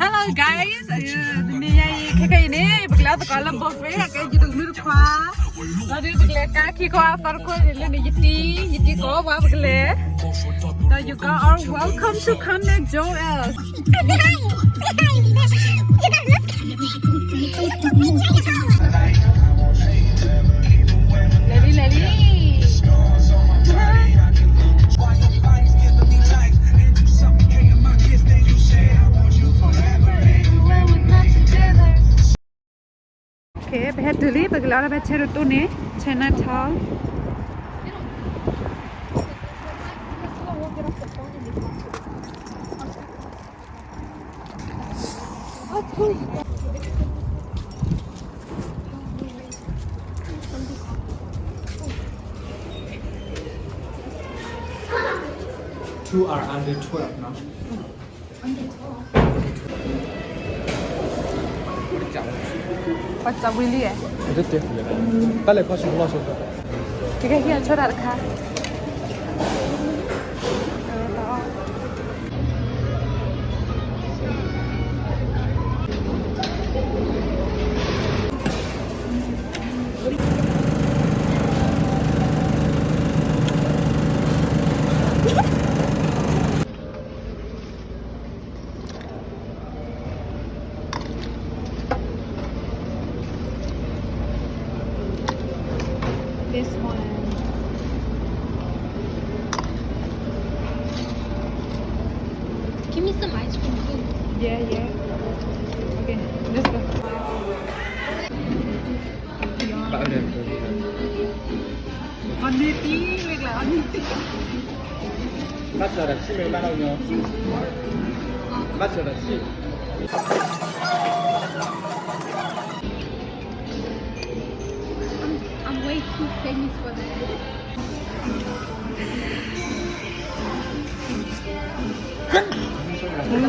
Hello guys, တနံၤညါအံၤ ခဲခဲအံၤန့ၣ် ပကလဲၤအီၣ်သကိးလၢ buffet အကဲယတကလုာ်တခွါ, ဒီးဒုးပကလဲၤကါခံခီအသီတခိၣ်န့ၣ်လၢန့ၣ် ယတံၤ ယတံၤကိးဝါ ပကလဲၤ, ဒီး you guys are welcome to come and join us. လဲၤလံ လဲၤလံ. Okay, ပဟဲတုၤလံ ပကလဲၤအီၣ်ဖဲဆဲးတတူၢ်န့ၣ် Chinatown. Two are under twelve, no? ပှၤစံးဝံၤလံဧါ, တၢ်လဲၤခီဆူလီၢ်ဆိ, ကကဲဟံၣ်အဆိတၢ်တခါ. This one. Give me some ice cream too. Yeah, yeah. Okay, let's go. Bác ơi, bác ơi. Bác sửa là ship, bác đâu nhớ? Bác sửa là ship. I'm, I'm way too famous for that.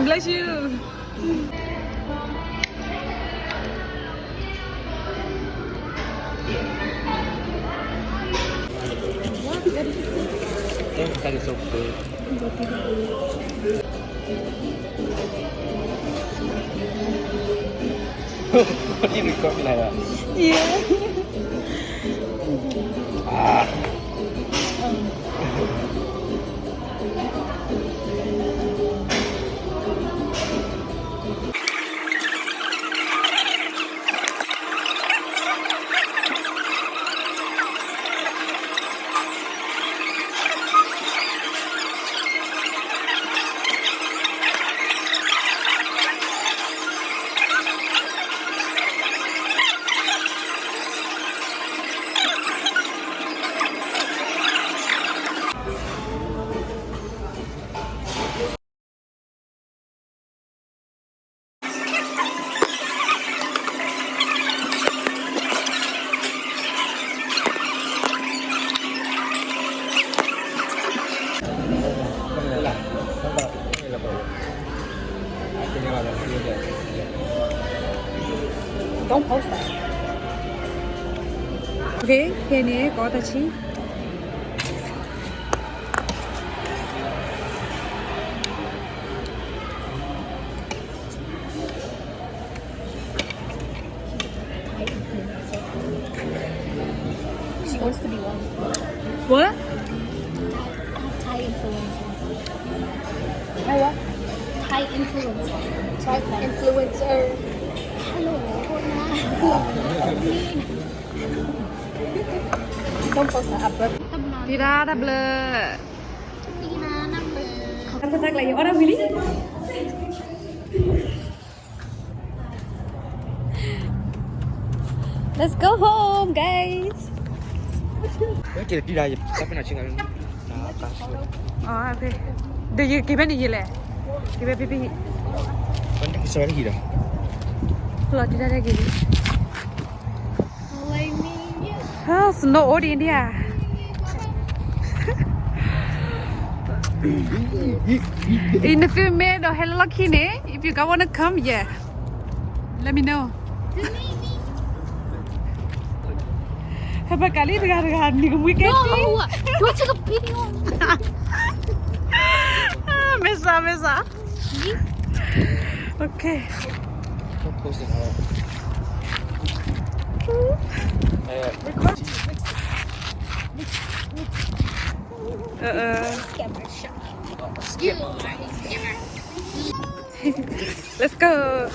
Bless you. That is so good. What did we talk like that? Yeah. Ah. Don't post that. Okay, ခဲအံၤန့ၣ် ကိးတၢ်ဆံး. Thai influencer. She wants to be one. What? Thai influencer. Thai what? Thai influencer. Thai influencer. Hello. Don't post her up. တံၤဒါတၢ်ဘျၢ. တၢ်ဖးတၢ်ကျါ ယအီၣ်တၢ်ဝံၤလံ. Let's go home, guys. ကဲ တံၤဒါ ယတၢ်ဖးနၢ်ဆ့ကၤ. အၢ okay. ဒီးယက့ၤဖဲန့ၣ်ယလဲၣ်, က့ၤဖဲဖံဖံ. လီၤတံၤဒါတၢ်က့ၤလံ. Snow အိၣ်ဒံးဒံးဧါ. In a few minutes ဒီးဟဲလၢလီၢ်ခံန့ၣ်, if you guys wanna come, yeah, let me know. ဟဲပကးလံတဂၤတဂၤ နံၤကမှံကဲတံၤ. မ့ၢ်စး မ့ၢ်စး. Okay. Don't post it, all right. Uh, uh, let's go.